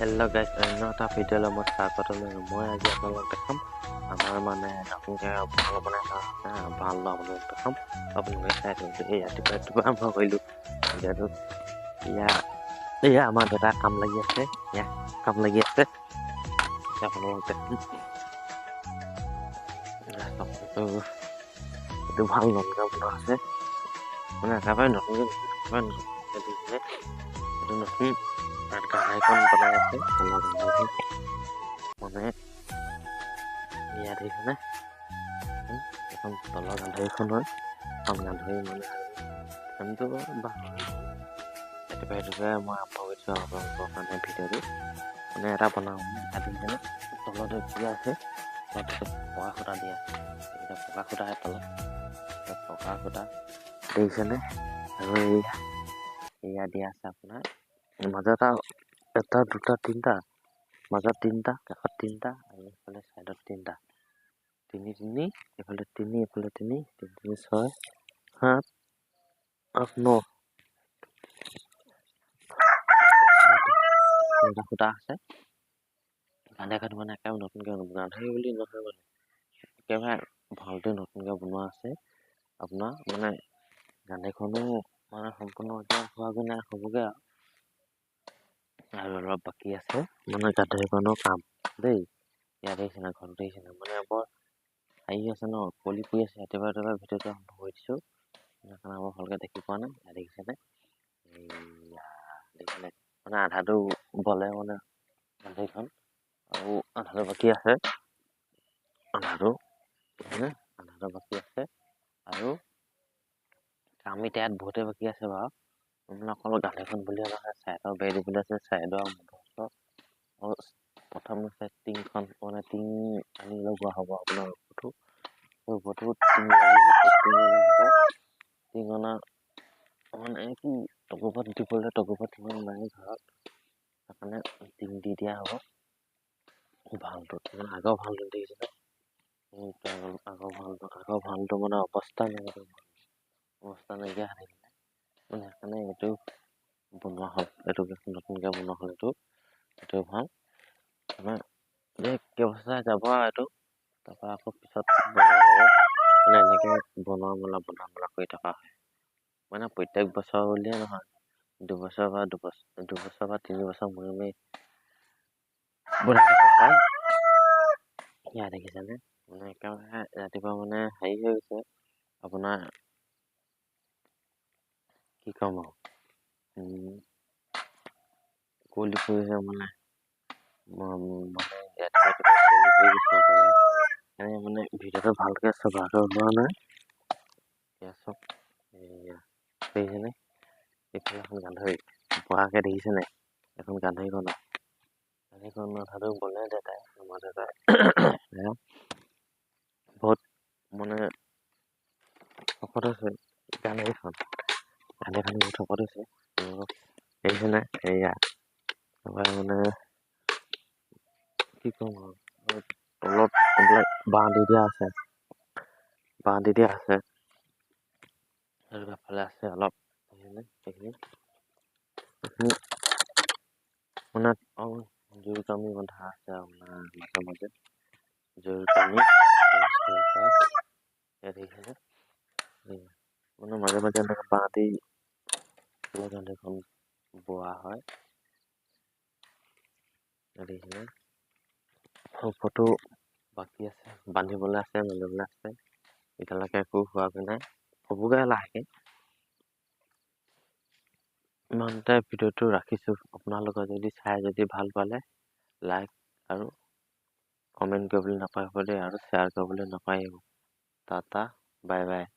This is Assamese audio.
হেল্ল' গাইজ, অন্য এটা ভিডিঅ'লৈ মই স্বাগতম জনাইছোঁ। মই আজি আপোনালোকক দেখাম আমাৰ মানে নতুনকৈ ভঁৰাল বনাই থকা আছে, ভঁৰালটো আপোনালোকক দেখাম, আপোনালোকে চাই থাকিব। এই ৰাতিপুৱা ৰাতিপুৱা আৰম্ভ কৰিলোঁ ভিডিঅ'টো। এয়া আমাৰ দেউতা কাম লাগি আছে, এয়া কাম লাগি আছে, আপোনালোকক দেখাম। এইটো ভাল নতুনকৈ বনোৱা আছে, মানে একেবাৰে নতুনকৈ, একেবাৰে নতুনকৈ। এইটো নতুন তাত গাড়ীখন বনাই আছে, গাড়ীখন মানে ইয়াত দেখিছেনে, এখন তলৰ গান্ধৰীখন হয়। এখন গান্ধৰী মানে ফ্ৰেমটো ৰাতিপুৱা ৰাতিপুৱাই মই আৰম্ভ কৰিছোঁ আপোনালোকৰ কাৰণে ভিডিঅ'টো, মানে এটা বনাওঁ। ইয়াত দেখিছেনে, তলত কি আছে? তলত পকা খুটা দিয়া আছে, এইকেইটা পকা খুটা, তলত পকা খুটা দেখিছেনে? আৰু এয়া দিয়া আছে আপোনাৰ মাজত এটা, দুটা, তিনিটা, মাজত তিনিটা, কাষত তিনিটা আৰু এইফালে চাইডত তিনিটা, তিনি তিনি, এইফালে তিনি, এইফালে তিনি, তিনি তিনি ছয়, সাত, আঠ, ন, নটা খুটা আছে। গান্ধীখন মানে একেবাৰে নতুনকৈ, গান্ধী বুলি নহয়, মানে একেবাৰে ভঁৰালটো নতুনকৈ বনোৱা আছে আপোনাৰ। মানে গান্ধীখনো মানে সম্পূৰ্ণ এতিয়া হোৱাগৈ নাই, হ'বগৈ আৰু অলপ বাকী আছে মানে গান্ধীখনৰ কাম দেই। ইয়াত দেখিছেনে, ঘৰটো দেখিছেনে? মানে বৰ হেৰি আছে ন, কুঁৱলী পৰি আছে। ৰাতিপুৱা ৰাতিপুৱা ভিডিঅ'টো আৰম্ভ কৰি দিছোঁ, সেইকাৰণে বৰ ভালকৈ দেখি পোৱা নাই। ইয়াত দেখিছেনে, এইয়া দেখিছেনে, মানে আধাটো বলে মানে গান্ধীখন আৰু আধাটো বাকী আছে, আধাটো মানে আধাটো বাকী আছে আৰু কাম এতিয়া ইয়াত বহুতেই বাকী আছে বাৰু। মানে অকল গান্ধীখন বুলিয়ে নহয়, চাইডৰ বেৰ দিবলৈ আছে, চাইডৰ আৰু প্ৰথম আছে টিংখন, মানে টিং আনি লগোৱা হ'ব আপোনাৰ ওপৰতো, ওপৰতো টিং টিং অনা হ'ব। টিং অনা মানে কি, টকুপাত দিবলৈ টকুপাত ইমান নাই ঘৰত, সেইকাৰণে টিং দি দিয়া হ'ব ভঁৰালটোত। মানে আগৰ ভঁৰালটো দেখিছেনে? আগৰ ভঁৰালটো, আগৰ ভঁৰালটো মানে অৱস্থা নাইকিয়া, অৱস্থা নাইকিয়া হৈ থাকিলে, মানে সেইকাৰণে এইটো বনোৱা হ'ল, এইটো নতুনকৈ বনোৱা হ'ল। এইটো ভাল মানে এই কেইবছৰ যাব আৰু এইটো, তাৰপৰা আকৌ পিছত বনোৱা হ'ব। মানে এনেকৈ বনোৱা মেলা, বনোৱা মেলা কৰি থকা হয়, মানে প্ৰত্যেক বছৰ বুলিয়ে নহয়, দুবছৰ বা দুবছৰ, দুবছৰ বা 3 বছৰ মূৰে মূৰে বনাই থকা হয়। ইয়াত দেখিছেনে, মানে একেবাৰে ৰাতিপুৱা মানে হেৰি হৈ গৈছে আপোনাৰ, কি ক'ম আৰু, কুঁৱলী পৰিছে, মানে মানে ৰাতিপুৱা ৰাতিপুৱা কুঁৱলী পৰি গৈছে একেবাৰে। সেইকাৰণে মানে ভিডিঅ'টো ভালকৈ চোৱাটো হোৱা নাই। এয়া চাওক, এয়া দেখিছেনে, এইফালে এখন গান্ধৰী বহাকে দেখিছেনে? এখন গান্ধৰীখন, গান্ধীখন আধাটো বলে দেউতাই, আমাৰ দেউতাই বহুত মানে শকত হৈছে। গান্ধীখন, গান্ধীখন বহুত শকত হৈছে, দেখিছেনে? এয়া তাৰপৰা মানে কি ক'ম আৰু, তলত এইবিলাক বাঁহ দি দিয়া আছে, বাঁহ দি দিয়া আছে আৰু এফালে আছে অলপ, দেখিছেনে সেইখিনি? সেইখিনি মানে জোৰ কামি বন্ধা আছে আপোনাৰ, মাজে মাজে জোৰ কামি দেখিছেনে? মানে মাজে মাজে এনেকৈ বাঁহ দি গান্ধীখন বোৱা হয়, দেখিছেনে? ওপৰতো বাকী আছে, বান্ধিবলৈ আছে, মেলিবলৈ আছে, এতিয়ালৈকে একো হোৱাগৈ নাই, হ'বগৈ লাহেকৈ। ইমানতে ভিডিঅ'টো ৰাখিছোঁ। আপোনালোকে যদি চাই যদি ভাল পালে লাইক আৰু কমেণ্ট কৰিবলৈ নাপাহৰিব দেই, আৰু শ্বেয়াৰ কৰিবলৈ নাপাহৰিব। Tata, bye bye.